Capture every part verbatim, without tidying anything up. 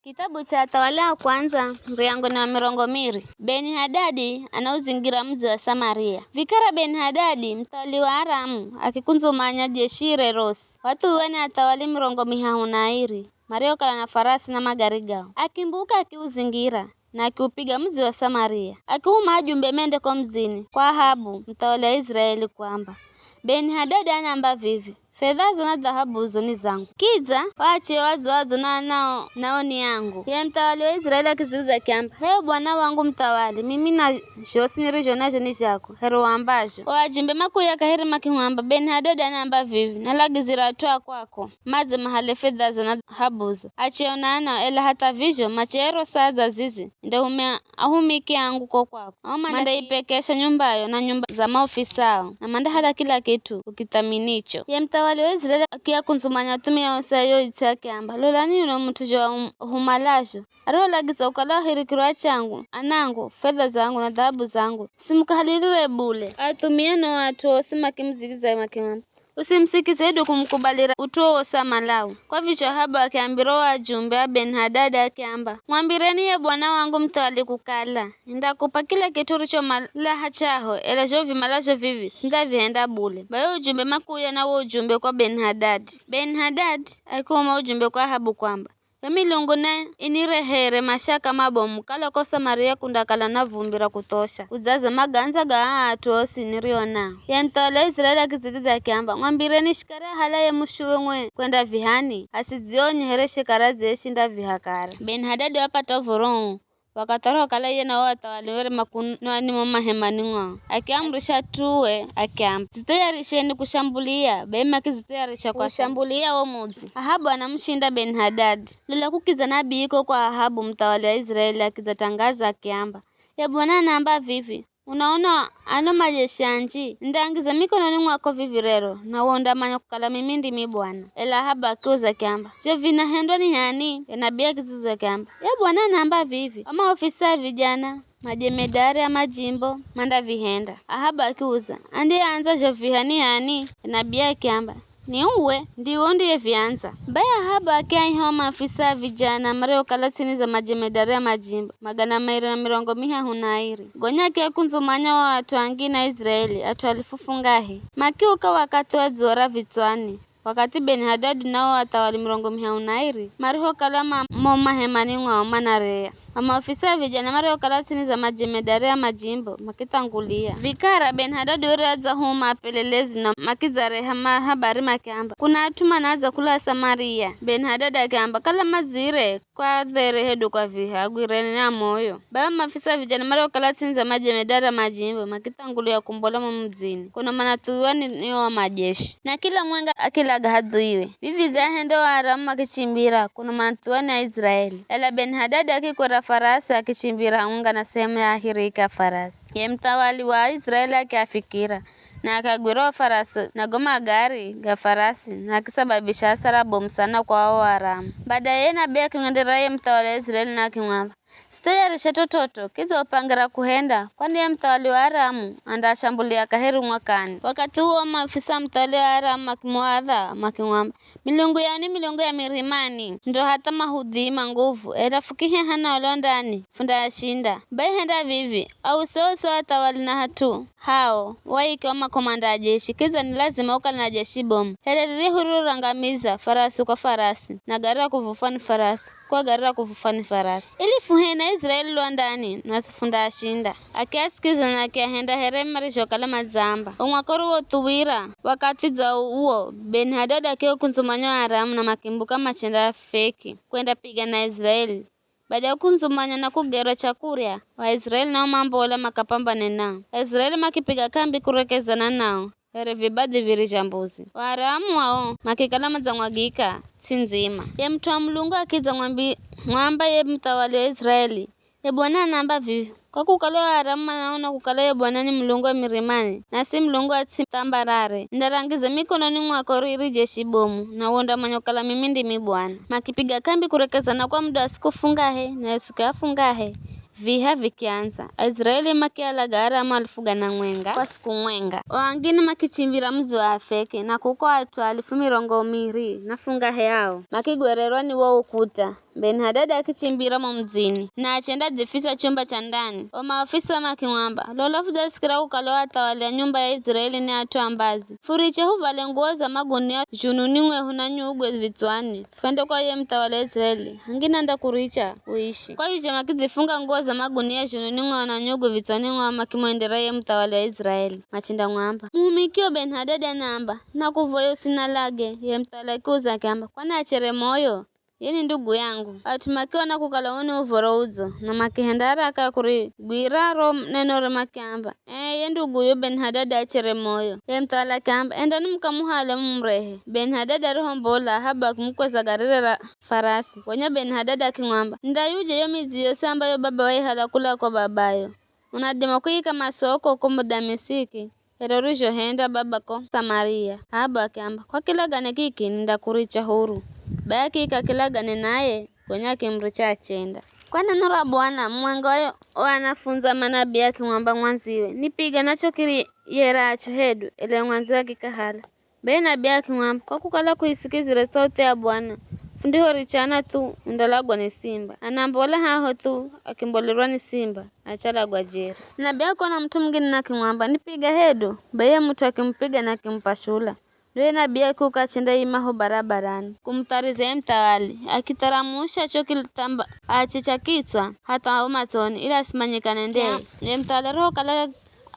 Kitabu cha Athawali a Kwandza, muryango ni wa mirongo miri. Beni-Hadadi anauzingira mudzi wa Samaria. Vikara Beni-Hadadi, muthawali wa Aramu, akikundzumanya jeshire rosi. Wathuwiwa ni athawali mirongo mihahu na airi, mariokala na farasi na magari gao. Akimbuka akiuzingira, na akiupiga mudzi wa Samaria. Akihuma ajumbe mende ko mudzini kwa Ahabu, muthawali wa Iziraeli, kuamba, Beni-Hadadi anaamba vivi, 'Fedhazo na dhahabuzo ni zangu. Kidza, o acheo adzo-adzo na anao nao ni angu.' Ye muthawali wa Iziraeli akidzigidzya akiamba, 'H'e bwana wangu muthawali, mimi na zhosi nirizho nazho ni zhako, here wambazho.' O ajumbe makuya kaheri makimwamba, 'Beni-Hadadi anaamba vivi, nalagizira at'u a kwako madze mahale fedhazo na dhahabuzo, acheo na anao, ela hatha vizho machero saa dza zizi, nde humia ahumiki angu ko kwako, ao mandaipekesha nyumbayo na nyumba za maofisao, na mandahala kila kit'u ukithaminicho.' Ye muthawali wa Iziraeli akiakundzumanya athumia osi a yo its'i akiamba, 'Lolani yuno mut'u zho ahumalazho, ariholagizwa kukala ahirikirwe achangu, anangu, fedha zangu na dhahabu zangu, simukahalirire bule.' Athumia no at'u osi makimudzigidzya makimwamba, 'Usimusikize hedu kumukubalira ut'u wowosi amalao.' Kwa vizho Ahabu akiambira o ajumbe a Beni-Hadadi akiamba, 'Mwambireni ye bwana wangu muthawali kukala, nindakup'a kila kit'u urichomala hachaho, ela zho vimalazho vivi sindavihenda bule.' Bai o ujumbe makuya na wo ujumbe kwa Beni-Hadadi. Beni-Hadadi akiuma ujumbe kwa Ahabu kuamba, 'Yo milungu ne inirehere mashaka mabomu kala ko Samaria kundakala na vumbi ra kuthosha kudzaza maganza ga aa at'u osi nirio nao.' Ye muthawali wa Iziraeli akidzigidzya akiamba, 'Mwambireni shikari ahale ye mushuwe ng'we kwenda vihani, asidzionye here shikara dzeshi ndaviha kare.' Beni-Hadadi wapata uv̱oro uu, wakathi arihokala iye na o athawali were makunwani mo mahemani mwao, akiamurisha at'ue akiamba, 'Dzithayarisheni kushambulia.' Bai makidzithayarisha kuushambulia wo mudzi. Ahabu anamushinda Beni-Hadadi. Lola kukidza nabii ko kwa Ahabu muthawali wa Iziraeli akidzatangaza akiamba, 'Ye Bwana anaamba vivi, unaona ano majeshi anji, nindaangiza mikononi mwako vivi rero, na we undamanya kukala mimi ndimi Bwana.' Ela Ahabu akiuza akiamba, 'Zho vinahendwa ni h'ani?' Ye nabii akidzigidzya akiamba, 'Ye Bwana anaamba vivi, o maofisa a vijana, majemedari a majimbo mandavihenda.' Ahabu akiuza, 'Andiyeandza zho viha ni h'ani?' Ye nabii akiamba, 'Ni uwe, ndiwe undiyeviandza.' Bai Ahabu akiaiha o maofisa a vijana mariokala ts'ini za majemedari a majimbo, magana mairi na mirongo mihahu na airi. Gonya akiakundzumanya o at'u angine a Iziraeli, at'u alifu fungahe. Makiuka wakathi wa dzuwa ra vitswani, wakathi Beni-Hadadi na o athawali mirongo mihahu na airi marihokala ma-, mo mahemani mwao manareya. Mamaofisa a vijana mariokala ts'ini za majemedari a majimbo makithangulia. Vikara Beni-Hadadi were adzahuma apelelezi na makidzareha mahabari makiamba, 'Kuna at'u manadza kula Samaria.' Beni-Hadadi akiamba, 'Kala madzire kwa dhere hedu kwa viha, agwireni na moyo.' Bai mamaofisa a vijana mariokala ts'ini za majemedari a majimbo makithangulia kumbola mo mudzini, kuno manathuwiwa ni, ni o majeshi. Na kila mwenga akilaga hadhuiwe. Vivi zahenda o Aramu makichimbira kuno manathuwiwa ni Aiziraeli. Ela Beni-Hadadi akikwera farasi akichimbira hamwenga na sehemu ya ahirika farasi. Ye muthawali wa Aiziraeli akiafikira, na akagwira o farasi na go magari ga farasi, na akisababisha hasara bomu sana kwa o Aramu. Badaye nabii akimwenderera ye muthawali wa Iziraeli na akimwamba, 'Sithayarisha t'ot'ot'o, kidza upangira kuhenda, kwani ye muthawali wa Aramu andaashambulia kaheri mwakani.' Wakathi uwo maofisa a muthawali wa Aramu makimuadha, makimwamba, 'Milungu yao ni milungu ya mirimani, ndo hatha mahudhii ma nguvu, ela fukihe hana olo ndani, fundaashinda.' Bai henda vivi, ause-ause o athawali na hat'u hao, waike o makomanda a jeshi, kidza ni lazima ukale na jeshi bomu, here riri hurirorangamiza farasi kwa farasi, na gari ra kuvufwa ni farasi kwa gari ra kuvufwa ni farasi, ili fuhene Aiziraeli lwa ndani, nasi fundaashinda. Akiasikiza na akiahenda here marizhokala madzaamba. O mwaka uriwothuwira, wakathi dza uwo, Beni-Hadadi akiukundzumanya o Aramu na makimbuka machenda Afeki, kwendapigana na Aiziraeli. Bada ya kukundzumanywa na kugerwa chakurya, Aiziraeli nao mambola makapambane nao. Aiziraeli makipiga kambi kurekezana nao, here vibadhi viri zha mbuzi. O Aramu ao makikala madzamwagika ts'i ndzima. Ye mut'u wa Mulungu akidza mwambi-, mwamba ye muthawali wa Iziraeli, 'Ye Bwana anaamba vivi, kwa kukala o Aramu manaona kukala ye Bwana ni Mulungu wa mirimani, na si Mulungu wa ts'i thambarare, nindarangiza mikononi mwako riri jeshi bomu, na we undamanya kukala mimi ndimi Bwana.' Makipiga kambi kurekezana kwa muda wa siku fungahe, na yo siku ya fungahe, viha vikiandza. Aiziraeli makialaga Aramu alifu gana mwenga kwa siku mwenga. O angine makichimbira mudzi wa Afeke, na kuko at'u alifu mirongo miri na fungahe ao makigwererwa ni wo ukuta. Beni-Hadadi akichimbira mo mudzini, na achendadzifisa chumba cha ndani. O maofisa makimwamba, "Lola fudzasikira kukala o athawali a nyumba ya Iziraeli ni at'u a mbazi. Furiche huvale nguwo za magunia zhununi mwehu na nyugwe vitswani, fwende kwa ye muthawali wa Iziraeli, hangina andakuricha uishi." Kwa vizho makidzifunga nguwo za magunia zhununi mwehu na nyugwe vitswani mwehu, makimwendera ye muthawali wa Iziraeli, machendamwamba, "Muhumikio Beni-Hadadi anaamba, 'Nakuvoya usinalage.'" Ye muthawali akiuza akiamba, "Kwani achere moyo? Ye ni ndugu yangu." At'u makiona kukala uu ni uv̱oro udzo, na makihenda haraka kurigwira ro nenore makiamba, "Ee, ye nduguyo Beni-Hadadi achere moyo." Ye muthawali akiamba, "Endani mukamuhale mumurehe." Beni-Hadadi arihombola, Ahabu akimukweza garire ra farasi. Gonya Beni-Hadadi akimwamba, "Nindayuje yo midzi yosi ambayo baba waihala kula kwa babayo? Unadima kuika masoko ko Damasiki, here urizhohenda baba ko Samaria." Ahabu akiamba, "Kwa kilagane kiki nindakuricha huru." Bai akiika kilagane naye, gonya akimuricha achenda. Kwa neno ra Bwana, mumwenga wa o anafundzi a manabii akimwamba mwandziwe, "Nipiga nacho kiriyeracho hedu," ela ye mwandziwe akikahala. Bai nabii akimwamba, "Kwa kukala k'uisikizire sauthi ya Bwana, fundihorichana thu undalagwa ni simba." Anambola haho thu akimbolerwa ni simba, achalagwa jeri. Nabii akuona mut'u mungine na akimwamba, "Nipiga hedu." Bai ye mut'u akimupiga na akimupashula. Ndo ye nabii akiuka achendaima ho barabarani kumuthariza ye muthawali, akitharamusha cho kithambaa cha kitswa hatha ho matsoni, ili asimanyikane ndee. Ye muthawali arihokala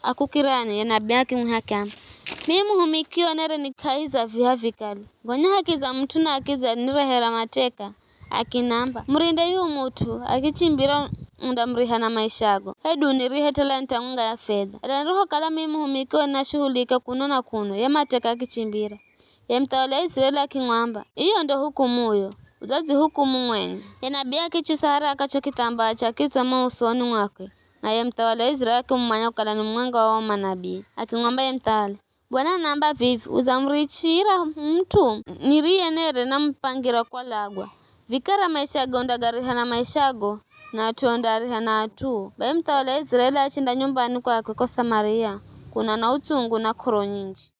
akukirani, ye nabii akimwiha akiamba, "Mimi muhumikio nere ni kahi za viha vikali. Gonya hakiza mut'u na akidza nirehera mateka, akinamba, 'Murinde yuyu mut'u, akichimbira undamuriha na maishago, hedu unirihe talanta mwenga ya fedha.' Ela nirihokala mimi muhumikio ninashuhulika kuno na kuno, ye mateka akichimbira." Ye muthawali wa Iziraeli akimwamba, "Iyo ndo hukumuyo, udzadzihukumu mwenye." Ye nabii akichusa haraka cho kithambaa cha kitswa mo usoni mwakwe, na ye muthawali wa Iziraeli akimumanya kukala ni mumwenga wa o manabii. Akimwamba ye muthawali, "Bwana anaamba vivi, 'Udzamurichira mut'u niriye nere namupangira kwalagwa. Vikara maishago undagariha na maishago, na at'u undaariha na at'u.'" Bai muthawali wa Iziraeli achenda nyumbani kwakwe ko Samaria, kuna na utsungu na k'oro nyinji.